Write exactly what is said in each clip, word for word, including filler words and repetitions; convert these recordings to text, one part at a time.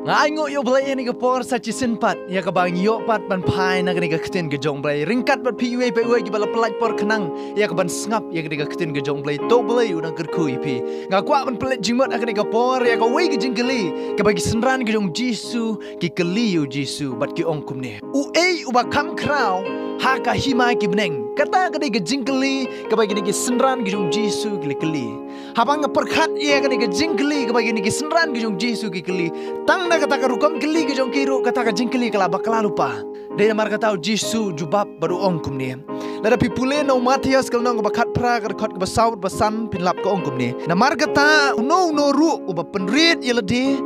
Nga ai nguh ïa U Blei ïa kane ka por sa shisien pat, ïa kaba ngi ïoh pat ban phai na kane ka ktien ka jong U Blei. Ryngkat bad phi iwei pa iwei kiba la pynlait por khnang ïa kaban sngap ïa kane ka ktien ka jong U Blei. To U Blei u nang kyrkhu ïa phi. Nga kwah ban pynlait jingmut ha kane ka por ïa kawei ka jingkylli kaba ki synran ka jong U Jisu ki kylli ïa U Jisu bad ki ong kumne: Uei uba kham khraw ha ka hima ki bneng? Kata ka dei ka jingkylli kaba kine ki synran ka jong U Jisu ki la kylli. Haba nga pyrkhat ïa kane ka jingkylli kaba kine ki synran ka jong U Jisu ki kylli, tang na kata ka rukom kylli ka jong ki ruh, kata ka jingkylli ka la bakla lypa. Dei namar kata U Jisu u jubab bad u ong kumne. Lada phi pule na u Mathaios ka lynnong kaba khatphra, ka dkhot kaba saw bad ba san, phin lap ka ong kumne: Namar kata uno uno ruh uba pynrit ïa lade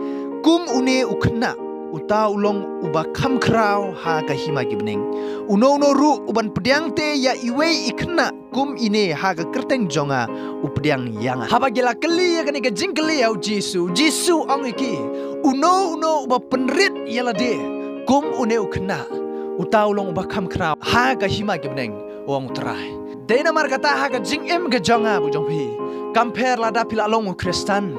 kum une u khynnah, uta u long uba kham khraw ha ka hima ki bneng. Uno uno ruh uban pdiang te ïa iwei i khynnah kum ine ha ka kyrteng jong nga, u pdiang ïa nga. Haba ki la kylli ïa kane ka jingkylli ïa U Jisu, U Jisu u ong ïa ki: Uno uno uba pynrit ïa lade kum une u khynnah, uta u long uba kham khraw ha ka hima ki bneng, u ong U Trai. Dei namar kata ha ka jingim ka jong nga bad jong phi, kam pher lada phi la long u Khristan,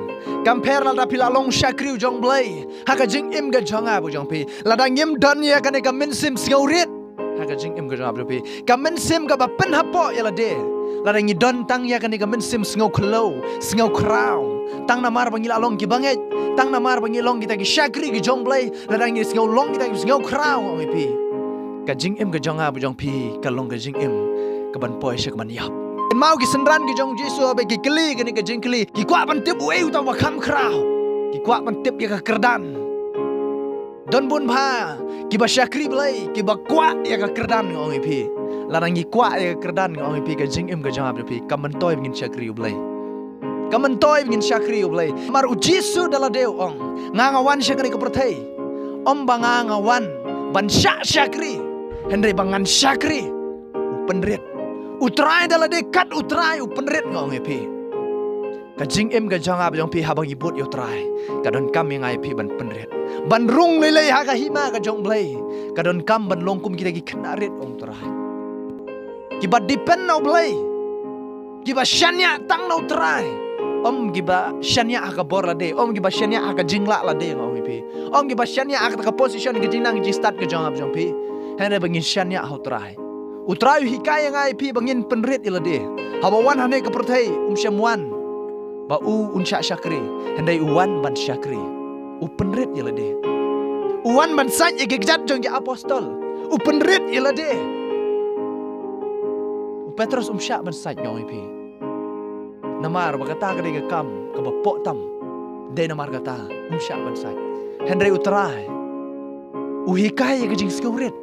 kam pher lada phi la long u shakri u jong U Blei, ha ka jingim ka jong nga bad jong phi, lada ngim don ïa kane ka mynsiem sngewrit ha ka jingim ka jong nga bad jong phi, ka mynsiem kaba pynhapoh ïa lade, lada ngi don tang ïa kane ka mynsiem sngewkhyllew, sngewkhraw, tang namar ba ngi la long kiba ngeit, tang namar ba ngi long kita ki shakri ki jong U Blei, lada ngi sngew long kita ki sngewkhraw, ong ïa phi, ka jingim ka jong nga bad jong phi ka long ka jingim kaban poi sha kaban ïap. Kynmaw ki synran ki jong U Jisu haba ki kylli kane ka jingkylli, ki kwah ban tip uei uta uba kham khraw. Ki kwah ban tip ïa ka kyrdan. Don bun bha kiba shakri Blei kiba kwah ïa ka kyrdan, nga ong ïa phi. Lada ngi kwah ïa ka kyrdan, nga ong ïa phi, ka jingim ka jong nga bad jong phi kam myntoi ba ngin shakri U Blei. Kam myntoi ba ngin shakri U Blei. Namar U Jisu da lade u ong: Nga nga wan sha kane ka pyrthei, ym ba nga nga wan ban shah shakri, hynrei ba ngan shakri u pynrit. U Trai da lade kat U Trai u pynrit, nga ong ïa phi. Ka jingim ka jong nga bad jong phi, haba ngi bud ïa U Trai, ka donkam ïa nga ïa phi ban pynrit, ban rung lei lei ha ka hima ka jong U Blei. Ka donkam ban long kum kita ki khynnah rit, ong U Trai, kiba depend na U Blei, kiba shaniah tang na U Trai. Ym kiba shaniah ha ka bor lade, ym kiba shaniah ha ka jinglah lade, nga ong ïa phi. Ym kiba shaniah ha kata ka position, ka jingnang, ka jingstad ka jong nga bad jong phi. Hynrei ba ngin shaniah ha U Trai. U Trai u hikai ïa nga ïa phi ba ngin pynrit ïa lade. Haba u wan hangne ha ka pyrthei, um shym wan ba u un shah shakri, hynrei u wan ban shakri. U pynrit ïa lade. U wan ban sait ïa ki kjat jong ki apostol. U pynrit ïa lade. U Petros um shah ban sait, nga ong ïa phi. Namar ba kata ka dei ka kam kaba poh tam. Dei namar kata um shah ban sait. Hynrei U Trai u hikai ïa ka jingsngewrit.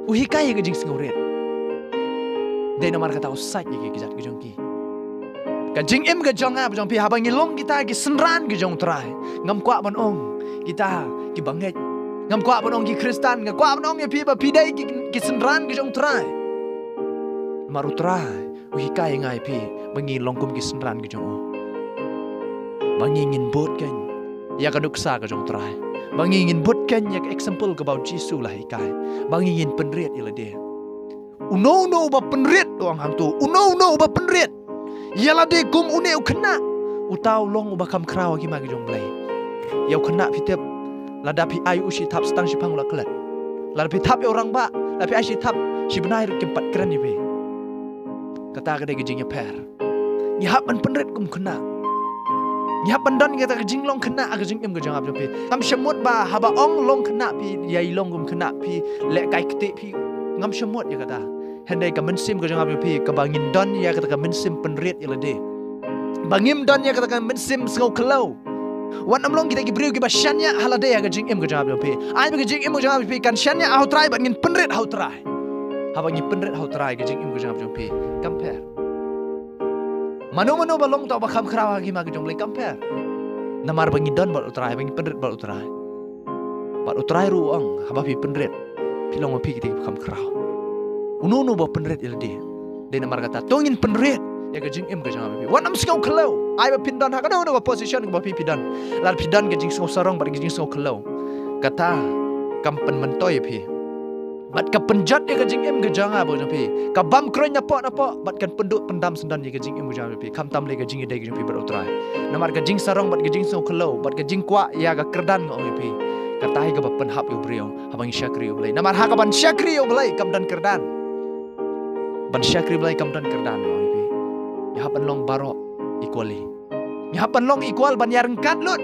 U hikai ïa ka jingsngewrit. Dei namar kata u sait ïa ki kjat ka jong ki. Ka jingim ka jong nga bad jong phi, haba ngi long kita ki synran ka jong U Trai, ngam kwah ban ong kita kiba ngeit. Ngam kwah ban ong ki Khristan, nga kwah ban ong ïa phi ba phi dei ki, ki synran ka jong U Trai. Namar U Trai u hikai ïa nga ïa phi ba ngi long kum ki synran ki jong u. Ba ngi ngin bud kein ïa ka nuksa ka jong U Trai. Ba ngi ngin bud kein ïa ka example kaba U Jisu u la hikai. Ba ngi ngin pynrit ïa lade. Uno uno uba pynrit, u ong hangto, uno uno uba pynrit ïa lade kum une u khynnah, uta u long uba kham khraw ha ki hima ki jong U Blei. Ïa u khynnah phi tip, lada phi ai u shi thap sa tang shiphang u la klet. Lada phi thap ïa u rangbah, lada phi ai shi thap, shi bnai ruh kim pat kren ïa phi. Kata ka dei ka jingïapher. Ngi hap ban pynrit kum khynnah. Ngi hap ban don kata ka jinglong khynnah ha ka jingim ka jong nga bad jong phi. Ngam shym mut ba haba ong long khynnah phi ïai long kum khynnah, phi leh kai ktieh, phi, ngam shym mut ïa kata. Hynrei ka mynsiem ka jong nga bad jong phi, kaba ngin don ïa kata ka mynsiem pynrit ïa lade. Ba ngim don ïa kata ka mynsiem sngewkhyllew. Wat nym long kita ki briew kiba shaniah ha lade ha ka jingim ka jong nga bad jong phi. Ai ba ka jingim ka jong nga bad jong phi kan shaniah ha U Trai bad ngin pynrit ha U Trai. Haba ngi pynrit ha U Trai, ka jingim ka jong nga bad jong phi kam pher. Mano mano ba long uta uba kham khraw ha ki hima ki jong U Blei, kam pher. Namar ba ngi don bad U Trai, ba ngi pynrit bad U Trai. Bad U Trai ruh u ong, haba phi pynrit, phi long ma phi kita kiba kham khraw. Uno uno uba pynrit ïa lade. Dei namar kata to ngin pynrit ïa ka jingim ka jong nga bad jong phi. Wat nym sngewkhyllew. Ai ba phin don ha kano kano ka position kaba phi phi don. Lada phi don ka jingsngewsarong bad ka jingsngewkhyllew, kata kam pynmyntoi ïa phi. Bad ka pynjot ïa ka jingim ka jong nga bad jong phi. Ka bam kren napoh napoh, bad kan pynduh pyndam syndon ïa ka jingim ka jong phi. Khamtam lei ka jingïadei ka jong phi bad U Trai. Namar ka jingsarong bad ka jingsngewkhyllo, bad ka jingkwah ïa ka kyrdan nga ong ïa phi. Kata hi kaba pynhap ïa u briew, haba ngi shakri ïa U Blei. Namar ha kaban shakri ïa U Blei kam don kyrdan. Ban shakri Blei kam don kyrdan nga ong ïa phi. Ngi hap ban long baroh equally. Ngi hap ban long equal ban ïaryngkat lut.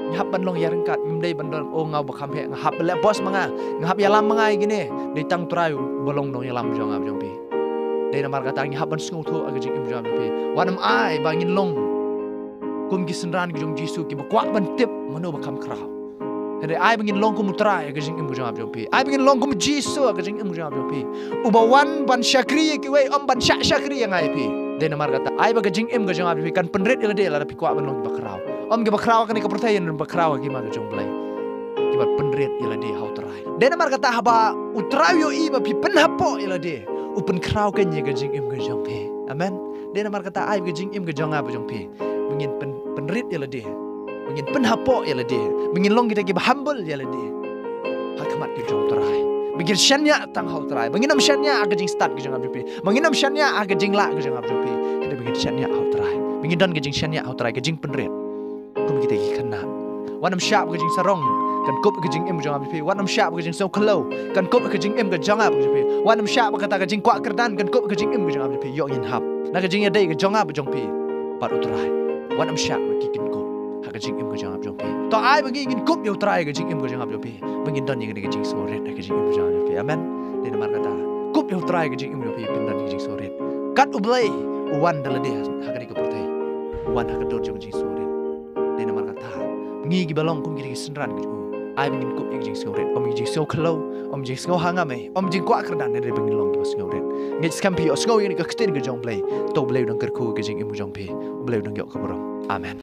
Ngi hap ban long ïaryngkat, ngim dei ban don, oh, nga u ba kham heh, nga hap leh boss ma nga, nga hap ïalam ma nga ïa kine. Dei tang U Trai uba long nongïalam jong nga bad jong phi. Dei namar kata ngi hap ban sngewthuh ha ka jingim jong nga bad jong phi. Wat nym ai ba ngin long kum ki synran ki jong U Jisu kiba kwah ban tip mano ba kham khraw. Hynrei ai ba ngin long kum U Trai ha ka jingim ka jong nga bad jong phi. Ai ba ngin long kum U Jisu ha ka jingim ka jong nga bad jong phi. Uba wan ban shakri ïa kiwei, ym ban shah shakri ïa nga ïa phi. Dei namar kata ai ba ka jingim ka jong nga bad jong phi kan pynrit ïa lade lada phi kwah ban long kiba khraw. Ym kiba khraw ha kane ka pyrthei, hynrei ba khraw ha ka hima ka jong U Blei. Kiba pynrit ïa lade ha U Trai. Dei namar kata haba U Trai u ïohi ba phi pynhapoh ïa lade, u pynkhraw keiñ ïa ka jingim ka jong phi. Amen. Dei namar kata ai ba ka jingim ka jong nga bad jong phi, ba ngin pyn, pynrit ïa lade, ba ngin pynhapoh ïa lade, ba ngin long kita kiba humble ïa lade ha khmat ka jong U Trai. Ba ngin shaniah tang ha U Trai. Ba ngin ym shaniah ha ka jingstad ka jong nga bad jong phi. Ba ngin ym shaniah ha ka jinglah ka jong nga bad jong phi. Hynrei ba ngin shaniah ha U Trai. Ba ngin don ka jingshaniah ha U Trai, ka jingpynrit. Kum kita ki khynnah. Wat nym shah ba ka jingsarong kan kup ka jingim ka jong nga bad jong phi. Wat nym shah ba ka jingsngewkhyllo kan kup ka jingim ka jong nga bad jong phi. Wat nym shah ba kata ka jingkwah kyrdan kan kup ka jingim ka jong nga bad jong phi. Ïoh ngin hap na ka jingïadei ka jong nga bad jong phi bad U Trai. Wat nym shah ba ki kin kup ha ka jingim ka jong nga bad jong phi. To ai ba ngi ngin kup ïa U Trai ha ka jingim ka jong nga bad jong phi. Ba ngin don ïa ka jingsngewrit ha ka jingim ka jong nga bad jong phi. Amen. Dei namar kata kup ïa U Trai ha ka jingim ka jong phi, phin don ïa ka jingsngewrit. Kat U Blei u wan da lade ha kane ka pyrthei, u wan ha ka dur jong ka jingsngewrit. Dei namar kata ngi kiba long kum kita ki synran ka jong u, ai ba ngin kup ïa ka jingsngewrit. Ym ïa ka jingsngewkhyllo, ym ïa ka jingsngew ha nga me, ym ïa ka jingkwah kyrdan, hynrei ba ngin long kiba sngewrit. Ngeit skhem phi ïohsngew ïa kane ka ktien ka jong U Blei. To U Blei u dang kyrkhu ka jingim ka jong phi. U Blei u dang ïoh ka burom. Amen.